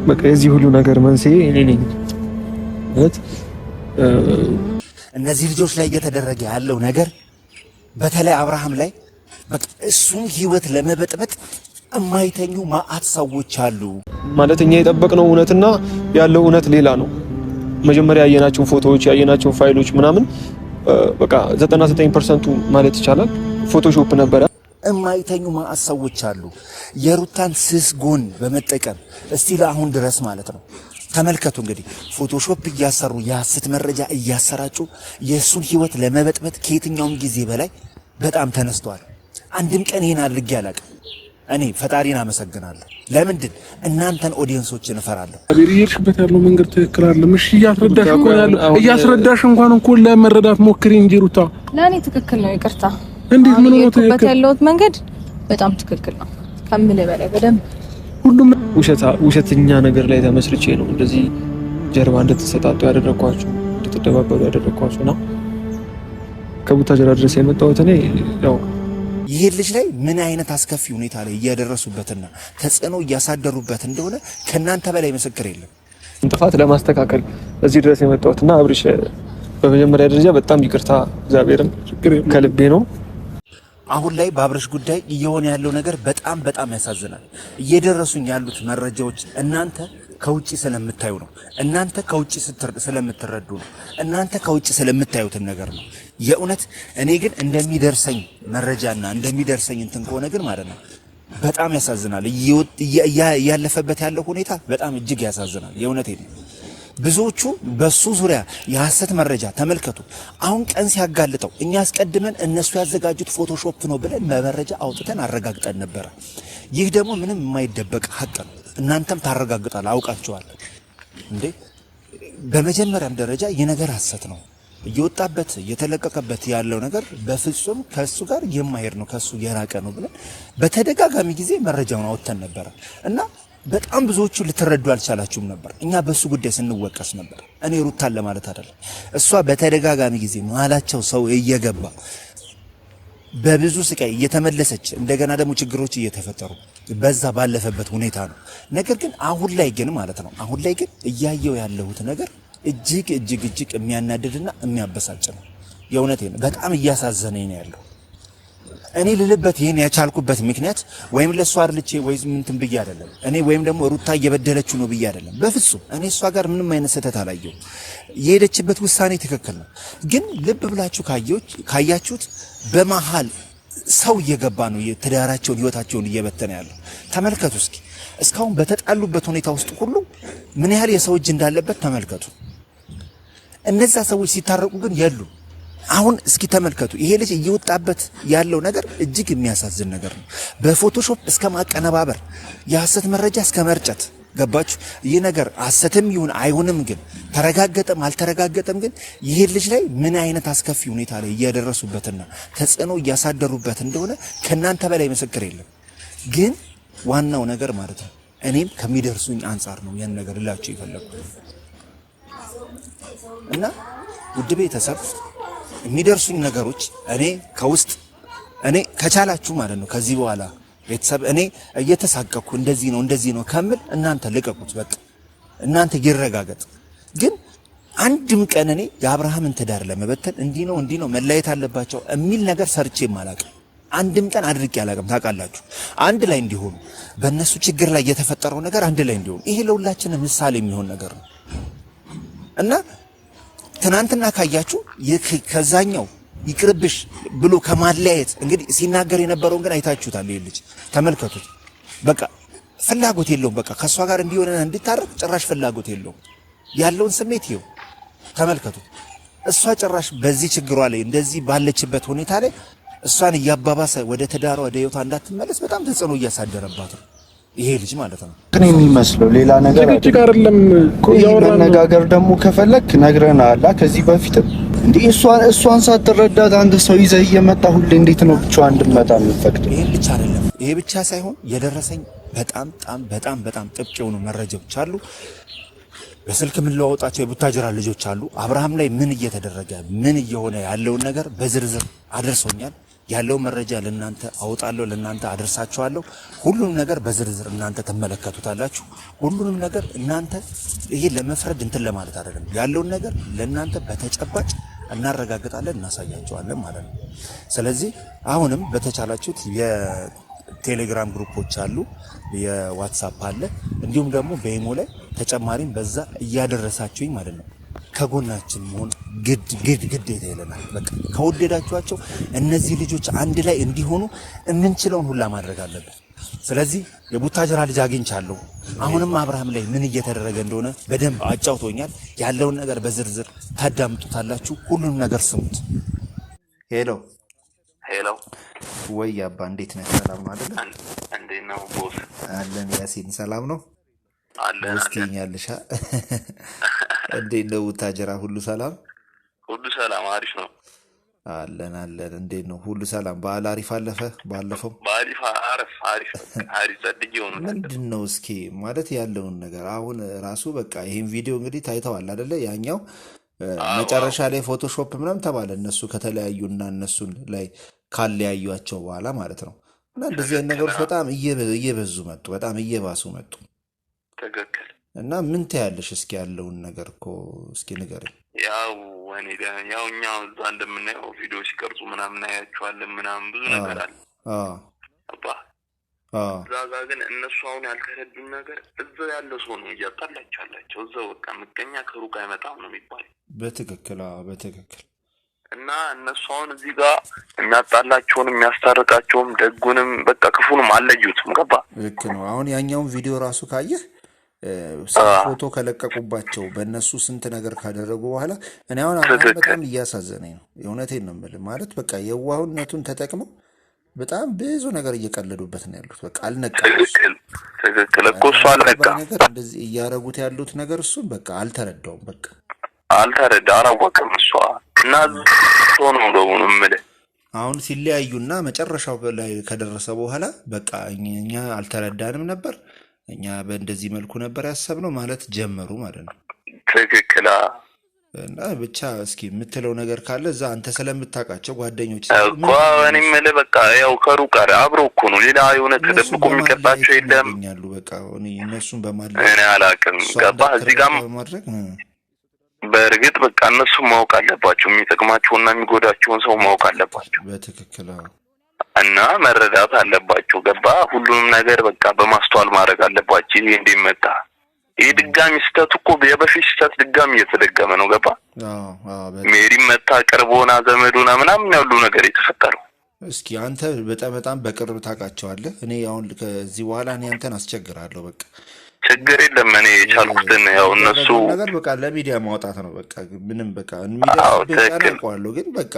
በቃ የዚህ ሁሉ ነገር መንስኤ እኔ ነኝ ማለት እነዚህ ልጆች ላይ እየተደረገ ያለው ነገር በተለይ አብርሃም ላይ በቃ እሱን ህይወት ለመበጥበጥ የማይተኙ ማአት ሰዎች አሉ። ማለት እኛ የጠበቅነው እውነትና ያለው እውነት ሌላ ነው። መጀመሪያ ያየናቸው ፎቶዎች ያየናቸው ፋይሎች ምናምን በቃ 99%ቱ ማለት ይቻላል Photoshop ነበረ። የማይተኙ ማአት ሰዎች አሉ። የሩታን ስስ ጎን በመጠቀም እስቲ ለአሁን ድረስ ማለት ነው። ተመልከቱ እንግዲህ Photoshop እያሰሩ የሐሰት መረጃ እያሰራጩ የእሱን ህይወት ለመበጥበጥ ከየትኛውም ጊዜ በላይ በጣም ተነስተዋል። አንድም ቀን ይህን አድርጌ አላውቅም። እኔ ፈጣሪን አመሰግናለሁ። ለምንድን እናንተን audience ኦችን እፈራለሁ። እየሄድሽበት ያለው መንገድ ትክክል አይደለም። እሺ እያስረዳሽ እኮ ያለው እያስረዳሽ እንኳን እኮ ለመረዳት ሞክሪ እንጂ ሩታ። ለእኔ ትክክል ነው። ይቅርታ እንዴት ምን ሆኖ ትክክል ያለሁት መንገድ በጣም ትክክል ነው ከምልህ በላይ በደንብ ሁሉም ውሸተኛ ነገር ላይ ተመስርቼ ነው እንደዚህ ጀርባ እንድትሰጣጡ ያደረኳችሁ፣ እንድትደባበሩ ያደረኳችሁ እና ከቡታጅራ ድረስ የመጣሁት እኔ ያው ይህ ልጅ ላይ ምን አይነት አስከፊ ሁኔታ ላይ እያደረሱበትና ተጽዕኖ እያሳደሩበት እንደሆነ ከእናንተ በላይ ምስክር የለም። ጥፋት ለማስተካከል እዚህ ድረስ የመጣሁት እና አብርሽ በመጀመሪያ ደረጃ በጣም ይቅርታ እግዚአብሔርን ከልቤ ነው። አሁን ላይ በአብርሽ ጉዳይ እየሆነ ያለው ነገር በጣም በጣም ያሳዝናል። እየደረሱኝ ያሉት መረጃዎች እናንተ ከውጭ ስለምታዩ ነው። እናንተ ከውጭ ስለምትረዱ ነው። እናንተ ከውጭ ስለምታዩትን ነገር ነው። የእውነት እኔ ግን እንደሚደርሰኝ መረጃና እንደሚደርሰኝ እንትን ከሆነ ግን ማለት ነው በጣም ያሳዝናል። እያለፈበት ያለው ሁኔታ በጣም እጅግ ያሳዝናል። የእውነቴ ነው። ብዙዎቹ በሱ ዙሪያ የሐሰት መረጃ ተመልከቱ። አሁን ቀን ሲያጋልጠው እኛ አስቀድመን እነሱ ያዘጋጁት Photoshop ነው ብለን መረጃ አውጥተን አረጋግጠን ነበረ። ይህ ደግሞ ምንም የማይደበቅ ሀቅ ነው። እናንተም ታረጋግጣል፣ አውቃችኋል እንዴ። በመጀመሪያም ደረጃ ይህ ነገር ሐሰት ነው። እየወጣበት እየተለቀቀበት ያለው ነገር በፍጹም ከሱ ጋር የማይሄድ ነው፣ ከሱ የራቀ ነው ብለን በተደጋጋሚ ጊዜ መረጃውን አውጥተን ነበረ እና በጣም ብዙዎቹ ልትረዱ አልቻላችሁም ነበር። እኛ በሱ ጉዳይ ስንወቀስ ነበር። እኔ ሩታን ለማለት አይደለም። እሷ በተደጋጋሚ ጊዜ መሀላቸው ሰው እየገባ በብዙ ስቃይ እየተመለሰች እንደገና ደግሞ ችግሮች እየተፈጠሩ በዛ ባለፈበት ሁኔታ ነው። ነገር ግን አሁን ላይ ግን ማለት ነው አሁን ላይ ግን እያየው ያለሁት ነገር እጅግ እጅግ እጅግ የሚያናድድና የሚያበሳጭ ነው። የእውነቴ ነው። በጣም እያሳዘነኝ ነው ያለው። እኔ ልልበት ይሄን ያቻልኩበት ምክንያት ወይም ለእሷ አድልቼ ወይ ምንትን ብዬ አይደለም። እኔ ወይም ደግሞ ሩታ እየበደለችው ነው ብዬ አይደለም። በፍጹም እኔ እሷ ጋር ምንም አይነት ስህተት አላየሁም። የሄደችበት ውሳኔ ትክክል ነው። ግን ልብ ብላችሁ ካያችሁት በመሃል ሰው እየገባ ነው የትዳራቸውን ህይወታቸውን እየበተነ ያለው። ተመልከቱ እስኪ እስካሁን በተጣሉበት ሁኔታ ውስጥ ሁሉ ምን ያህል የሰው እጅ እንዳለበት ተመልከቱ። እነዛ ሰዎች ሲታረቁ ግን የሉ። አሁን እስኪ ተመልከቱ፣ ይሄ ልጅ እየወጣበት ያለው ነገር እጅግ የሚያሳዝን ነገር ነው። በ Photoshop እስከ ማቀነባበር፣ የሐሰት መረጃ እስከ መርጨት ገባችሁ? ይህ ነገር ሐሰትም ይሁን አይሁንም ግን ተረጋገጠም አልተረጋገጠም ግን ይሄ ልጅ ላይ ምን አይነት አስከፊ ሁኔታ ላይ እያደረሱበትና ተጽዕኖ እያሳደሩበት እንደሆነ ከእናንተ በላይ ምስክር የለም። ግን ዋናው ነገር ማለት ነው እኔም ከሚደርሱኝ አንጻር ነው ያን ነገር ልላችሁ የፈለግኩት እና ውድ ቤተሰብ የሚደርሱኝ ነገሮች እኔ ከውስጥ እኔ ከቻላችሁ ማለት ነው ከዚህ በኋላ ቤተሰብ እኔ እየተሳቀኩ እንደዚህ ነው እንደዚህ ነው ከምል እናንተ ልቀቁት፣ በቃ እናንተ ይረጋገጥ። ግን አንድም ቀን እኔ የአብርሃምን ትዳር ለመበተን እንዲህ ነው እንዲህ ነው መለየት አለባቸው የሚል ነገር ሰርቼም አላቅም። አንድም ቀን አድርጌ አላቅም። ታውቃላችሁ፣ አንድ ላይ እንዲሆኑ በእነሱ ችግር ላይ የተፈጠረው ነገር አንድ ላይ እንዲሆኑ ይሄ ለሁላችንም ምሳሌ የሚሆን ነገር ነው እና ትናንትና ካያችሁ ከዛኛው ይቅርብሽ ብሎ ከማለያየት እንግዲህ ሲናገር የነበረውን ግን አይታችሁታል። ይሄ ልጅ ተመልከቱት። በቃ ፍላጎት የለውም። በቃ ከእሷ ጋር እንዲሆንና እንዲታረቅ ጭራሽ ፍላጎት የለውም። ያለውን ስሜት ይኸው ተመልከቱት። እሷ ጭራሽ በዚህ ችግሯ ላይ እንደዚህ ባለችበት ሁኔታ ላይ እሷን እያባባሰ ወደ ትዳሯ ወደ ህይወቷ እንዳትመለስ በጣም ተጽዕኖ እያሳደረባት ነው ይሄ ልጅ ማለት ነው። ግን የሚመስለው ሌላ ነገር ጭቅጭቅ አይደለም። መነጋገር ደግሞ ከፈለክ ነግረናል ከዚህ በፊትም እንዴ እሷን ሳትረዳት አንድ ሰው ይዘህ እየመጣ ሁሌ እንዴት ነው ብቻዋን እንድትመጣ የምትፈቅደው? ይሄ ብቻ አይደለም። ይሄ ብቻ ሳይሆን የደረሰኝ በጣም በጣም በጣም በጣም ጥብቅ የሆኑ መረጃዎች አሉ። በስልክ የምንለዋወጣቸው የቡታጅራ ልጆች አሉ። አብርሃም ላይ ምን እየተደረገ ምን እየሆነ ያለውን ነገር በዝርዝር አድርሶኛል። ያለው መረጃ ለእናንተ አውጣለሁ፣ ለእናንተ አደርሳችኋለሁ። ሁሉንም ነገር በዝርዝር እናንተ ትመለከቱታላችሁ። ሁሉንም ነገር እናንተ ይሄ ለመፍረድ እንትን ለማለት አይደለም። ያለውን ነገር ለእናንተ በተጨባጭ እናረጋግጣለን፣ እናሳያቸዋለን ማለት ነው። ስለዚህ አሁንም በተቻላችሁት የቴሌግራም group ኦች አሉ፣ የዋትሳፕ አለ፣ እንዲሁም ደግሞ በኢሞ ላይ ተጨማሪም በዛ እያደረሳችሁኝ ማለት ነው ከጎናችን መሆን ግድ ግድ ግዴታ ይለናል። በቃ ከወደዳችኋቸው እነዚህ ልጆች አንድ ላይ እንዲሆኑ የምንችለውን ሁላ ማድረግ አለብን። ስለዚህ የቡታጅራ ልጅ አግኝቻለሁ። አሁንም አብርሃም ላይ ምን እየተደረገ እንደሆነ በደንብ አጫውቶኛል። ያለውን ነገር በዝርዝር ታዳምጡታላችሁ። ሁሉንም ነገር ስሙት። Hello Hello፣ ወይ አባ፣ እንዴት ነህ? ሰላም ነው አይደለ? እንዴት ነው boss? አለን ያሲን፣ ሰላም ነው? አለን boss አለን። ትይኛለሽ። እንዴት ነው ቡታጅራ? ሁሉ ሰላም? ሁሉ ሰላም፣ አሪፍ ነው። አለን አለን። እንዴት ነው? ሁሉ ሰላም? በዓል አሪፍ አለፈ? ባለፈው በአሪፍ አረፍ አሪፍ በቃ አሪፍ ጸድዬ ሆኖ ምንድን ነው እስኪ ማለት ያለውን ነገር አሁን ራሱ በቃ ይህን ቪዲዮ እንግዲህ ታይተዋል አደለ? ያኛው መጨረሻ ላይ Photoshop ምናምን ተባለ እነሱ ከተለያዩና እነሱን ላይ ካለያዩቸው በኋላ ማለት ነው። እና እንደዚህ አይነት ነገሮች በጣም እየበዙ መጡ፣ በጣም እየባሱ መጡ። ትክክል። እና ምን ትያለሽ እስኪ ያለውን ነገር እኮ እስኪ ንገረኝ። ያው እኔ ያው እኛ እዛ እንደምናየው ቪዲዮ ሲቀርጹ ምናምን እናያቸዋለን ምናምን ብዙ ነገር አለ አባ። እዛ ጋ ግን እነሱ አሁን ያልተረዱን ነገር እዛው ያለ ሰው ነው እያጣላቸው ያላቸው። እዛው በቃ ምቀኛ ከሩቅ አይመጣም ነው የሚባለው። በትክክል አዎ፣ በትክክል። እና እነሱ አሁን እዚህ ጋር የሚያጣላቸውንም የሚያስታርቃቸውም ደጉንም በቃ ክፉንም አልለዩትም። ገባ? ልክ ነው። አሁን ያኛውን ቪዲዮ ራሱ ካየህ ስንት ፎቶ ከለቀቁባቸው በእነሱ ስንት ነገር ካደረጉ በኋላ እኔ አሁን አብርሃም በጣም እያሳዘነኝ ነው። የእውነቴን ነው የምልህ። ማለት በቃ የዋህነቱን ተጠቅመው በጣም ብዙ ነገር እየቀለዱበት ነው ያሉት። በቃ አልነቃም እሱ። ትክክል ትክክል እኮ እሱ አልነቃም፣ ነገር እንደዚህ እያደረጉት ያሉት ነገር እሱን በቃ አልተረዳውም። በቃ አልተረዳ አላወቅም እሷ እና ሰው ነው ደግሞ ነው የምልህ። አሁን ሲለያዩና መጨረሻው ላይ ከደረሰ በኋላ በቃ እኛ አልተረዳንም ነበር፣ እኛ በእንደዚህ መልኩ ነበር ያሰብነው ማለት ጀመሩ ማለት ነው። ትክክል እና ብቻ እስኪ የምትለው ነገር ካለ እዛ አንተ ስለምታውቃቸው ጓደኞች እኮ እኔ የምልህ በቃ ያው ከሩቅ አብሮ እኮ ነው፣ ሌላ የሆነ ተደብቆ የሚቀጣቸው የለም። ያገኛሉ። በቃ እነሱን በማለያየት እኔ አላውቅም። ገባህ? እዚህ ጋርም በማድረግ በእርግጥ በቃ እነሱ ማወቅ አለባቸው፣ የሚጠቅማቸውና የሚጎዳቸውን ሰው ማወቅ አለባቸው። በትክክል እና መረዳት አለባቸው። ገባ? ሁሉንም ነገር በቃ በማስተዋል ማድረግ አለባቸው። ይሄ እንዲመጣ ይሄ ድጋሚ ስህተት እኮ የበፊት ስህተት ድጋሚ እየተደገመ ነው። ገባ? ሜሪ መታ ቅርብ ሆና ዘመድ ሆና ምናምን ያሉ ነገር የተፈጠረው። እስኪ አንተ በጣም በጣም በቅርብ ታውቃቸዋለህ። እኔ አሁን ከዚህ በኋላ እኔ አንተን አስቸግራለሁ። በቃ ችግር የለም። እኔ የቻልኩትን ያው እነሱ ነገር በቃ ለሚዲያ ማውጣት ነው። በቃ ምንም በቃ የሚደርስብህ ጫና አውቀዋለሁ። ግን በቃ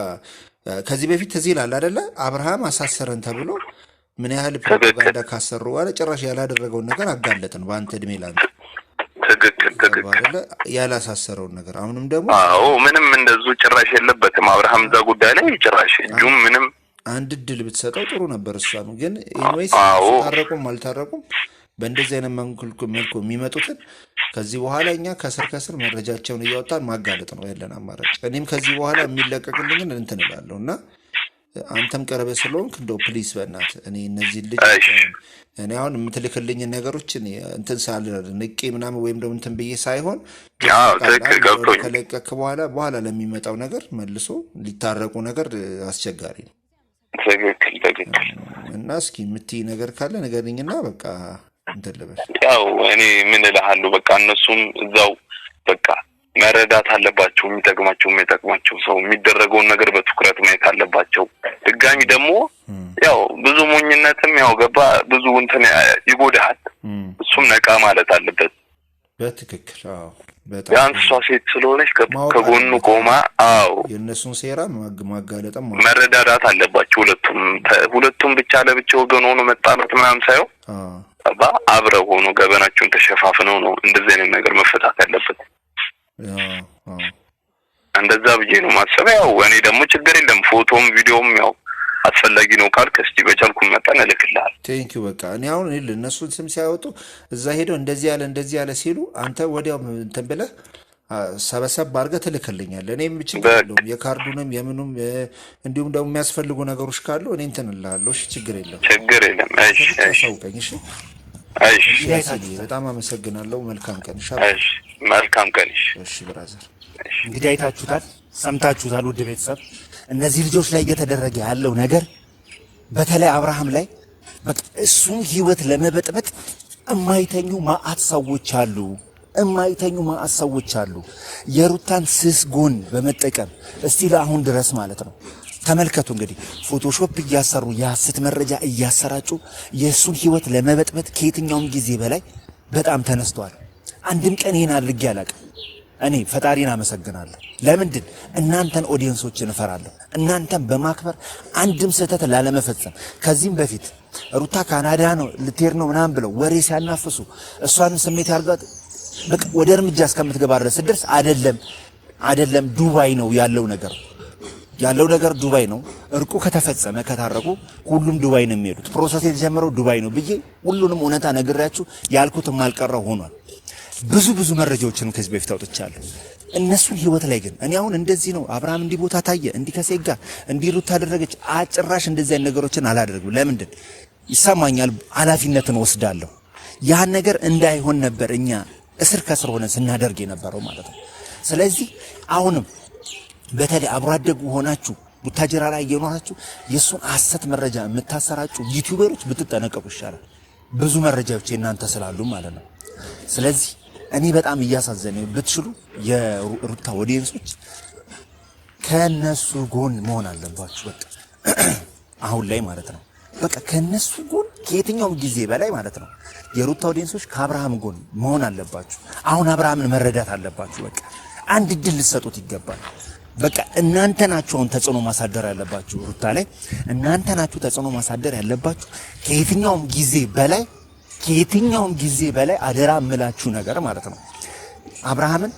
ከዚህ በፊት ትዝ ይላል አይደለ? አብርሃም አሳሰረን ተብሎ ምን ያህል ፕሮፓጋንዳ ካሰሩ በኋላ ጭራሽ ያላደረገውን ነገር አጋለጥን። በአንተ እድሜ ላንተ ትክክል ትክክል ያላሳሰረውን ነገር አሁንም ደግሞ አዎ፣ ምንም እንደዙ ጭራሽ የለበትም አብርሃም እዛ ጉዳይ ላይ ጭራሽ እጁም ምንም አንድ እድል ብትሰጠው ጥሩ ነበር። እሷም ግን anyways ታረቁም አልታረቁም በእንደዚህ አይነት መልኩ የሚመጡትን ከዚህ በኋላ እኛ ከስር ከስር መረጃቸውን እያወጣን ማጋለጥ ነው ያለን አማራጭ። እኔም ከዚህ በኋላ የሚለቀቅልኝን እንትን እላለሁ እና አንተም ቀረበ ስለሆንክ እንደው please በእናትህ እኔ እነዚህ ልጆች እኔ አሁን የምትልክልኝን ነገሮች እንትን ሳልል ንቄ ምናምን ወይም ደግሞ እንትን ብዬ ሳይሆን ከለቀክ በኋላ በኋላ ለሚመጣው ነገር መልሶ ሊታረቁ ነገር አስቸጋሪ ነው። ትክክል ትክክል። እና እስኪ የምትይ ነገር ካለ ንገሪኝና በቃ እንትን ልበል። ያው እኔ ምን እልሃለሁ፣ በቃ እነሱም እዛው በቃ መረዳት አለባቸው። የሚጠቅማቸው የሚጠቅማቸው ሰው የሚደረገውን ነገር በትኩረት ማየት አለባቸው። ድጋሚ ደግሞ ያው ብዙ ሞኝነትም ያው ገባ ብዙ እንትን ይጎዳሃል። እሱም ነቃ ማለት አለበት። በትክክል አዎ። ቢያንስ እሷ ሴት ስለሆነች ከጎኑ ቆማ፣ አዎ የእነሱን ሴራ ማጋለጥም መረዳዳት አለባቸው። ሁለቱም ሁለቱም ብቻ ለብቻ ወገን ሆኖ መጣላት ምናምን ሳይሆን አብረው ሆኖ ገበናቸውን ተሸፋፍነው ነው እንደዚህ አይነት ነገር መፈታት ያለበት። እንደዛ ብዬ ነው ማሰብ። ያው እኔ ደግሞ ችግር የለም ፎቶም ቪዲዮም ያው አስፈላጊ ነው ካልክ እስቲ በቻልኩ መጠን እልክልሃለሁ። Thank you። በቃ እኔ አሁን እነሱን ስም ሲያወጡ እዛ ሄደው እንደዚህ ያለ እንደዚህ ያለ ሲሉ አንተ ወዲያው እንትን ብለህ ሰበሰብ አድርገህ ትልክልኛለህ። እኔም ችግር የለውም የካርዱንም የምኑም እንዲሁም ደግሞ የሚያስፈልጉ ነገሮች ካሉ እኔ እንትን እልሃለሁ። እሺ፣ ችግር የለውም። ችግር የለም። እሺ፣ ብቻ አሳውቀኝ። እሺ፣ እሺ፣ በጣም አመሰግናለሁ። መልካም ቀን። እሺ፣ መልካም ቀን። እሺ brother። እንግዲህ አይታችሁታል፣ ሰምታችሁታል። ውድ ቤተሰብ እነዚህ ልጆች ላይ እየተደረገ ያለው ነገር በተለይ አብርሃም ላይ በቃ እሱን ህይወት ለመበጥበጥ እማይተኙ ማአት ሰዎች አሉ። እማይተኙ ማአት ሰዎች አሉ። የሩታን ስስ ጎን በመጠቀም እስቲ ለአሁን ድረስ ማለት ነው። ተመልከቱ እንግዲህ Photoshop እያሰሩ የሐሰት መረጃ እያሰራጩ የእሱን ህይወት ለመበጥበጥ ከየትኛውም ጊዜ በላይ በጣም ተነስተዋል። አንድም ቀን ይህን አድርጌ አላቅም። እኔ ፈጣሪን አመሰግናለሁ። ለምንድን እናንተን audience ኦችን እፈራለሁ። እናንተን በማክበር አንድም ስህተት ላለመፈጸም ከዚህም በፊት ሩታ ካናዳ ነው ልትሄድ ነው ምናምን ብለው ወሬ ሲያናፍሱ እሷንም ስሜት ያርጋት በቃ ወደ እርምጃ እስከምትገባ ድረስ ስደርስ አይደለም አይደለም ዱባይ ነው ያለው ነገር ያለው ነገር ዱባይ ነው። እርቁ ከተፈጸመ ከታረቁ ሁሉም ዱባይ ነው የሚሄዱት። Process የተጀመረው ዱባይ ነው ብዬ ሁሉንም እውነታ ነግሬያችሁ ያልኩትም አልቀረው ሆኗል። ብዙ ብዙ መረጃዎችንም ከዚህ በፊት አውጥቻለሁ። እነሱን ህይወት ላይ ግን እኔ አሁን እንደዚህ ነው አብርሃም እንዲህ ቦታ ታየ፣ እንዲህ ከሴት ጋር እንዲህ ሩት ታደረገች፣ አጭራሽ እንደዚህ አይነት ነገሮችን አላደርግም። ለምንድን ይሰማኛል፣ ኃላፊነትን ወስዳለሁ። ያን ነገር እንዳይሆን ነበር እኛ እስር ከስር ሆነን ስናደርግ የነበረው ማለት ነው። ስለዚህ አሁንም በተለይ አብሮ አደጉ ሆናችሁ ቡታጀራ ላይ እየኖራችሁ የእሱን ሐሰት መረጃ የምታሰራጩ YouTuber ኦች ብትጠነቀቁ ይሻላል። ብዙ መረጃዎች የእናንተ ስላሉ ማለት ነው። ስለዚህ እኔ በጣም እያሳዘነኝ ብትችሉ የሩታ audience ኦች ከነሱ ጎን መሆን አለባችሁ። በቃ አሁን ላይ ማለት ነው። በቃ ከነሱ ጎን ከየትኛውም ጊዜ በላይ ማለት ነው። የሩታ audience ኦች ከአብርሃም ጎን መሆን አለባችሁ። አሁን አብርሃምን መረዳት አለባችሁ። በቃ አንድ እድል ልትሰጡት ይገባል። በቃ እናንተ ናችሁ አሁን ተጽዕኖ ማሳደር ያለባችሁ ሩታ ላይ እናንተ ናችሁ ተጽዕኖ ማሳደር ያለባችሁ ከየትኛውም ጊዜ በላይ ከየትኛውም ጊዜ በላይ አደራ እምላችሁ ነገር ማለት ነው አብርሃምን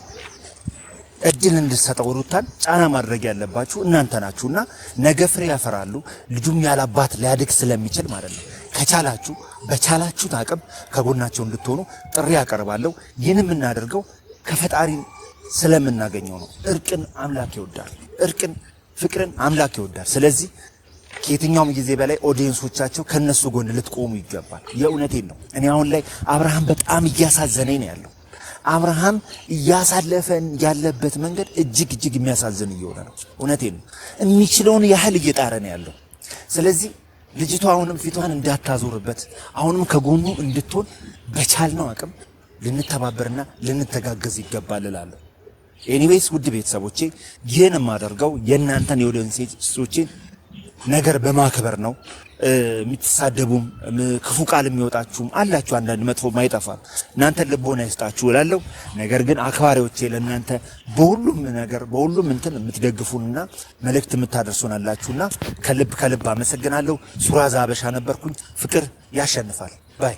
እድል እንድሰጠው ሩታን ጫና ማድረግ ያለባችሁ እናንተ ናችሁና ነገ ፍሬ ያፈራሉ። ልጁም ያላባት ሊያድግ ስለሚችል ማለት ነው። ከቻላችሁ በቻላችሁት አቅም ከጎናቸው እንድትሆኑ ጥሪ ያቀርባለሁ። ይህን የምናደርገው ከፈጣሪ ስለምናገኘው ነው። እርቅን አምላክ ይወዳል። እርቅን ፍቅርን አምላክ ይወዳል። ስለዚህ ከየትኛውም ጊዜ በላይ audience ኦቻቸው ከነሱ ጎን ልትቆሙ ይገባል። የእውነቴን ነው። እኔ አሁን ላይ አብርሃም በጣም እያሳዘነኝ ነው ያለው። አብርሃም እያሳለፈን ያለበት መንገድ እጅግ እጅግ የሚያሳዝን እየሆነ ነው። እውነቴን ነው። የሚችለውን ያህል እየጣረ ነው ያለው። ስለዚህ ልጅቷ አሁንም ፊቷን እንዳታዞርበት፣ አሁንም ከጎኑ እንድትሆን በቻልነው አቅም ልንተባበርና ልንተጋገዝ ይገባል እላለሁ። Anyways ውድ ቤተሰቦቼ ይህን የማደርገው የእናንተን የ audience ኦቼን ነገር በማክበር ነው። የምትሳደቡም ክፉ ቃል የሚወጣችሁም አላችሁ፣ አንዳንድ መጥፎ ማይጠፋም። እናንተን ልቦና ይስጣችሁ እላለሁ። ነገር ግን አክባሪዎቼ ለእናንተ በሁሉም ነገር በሁሉም እንትን የምትደግፉንና መልእክት የምታደርሱን አላችሁና ከልብ ከልብ አመሰግናለሁ። ሱራዛ አበሻ ነበርኩኝ። ፍቅር ያሸንፋል bye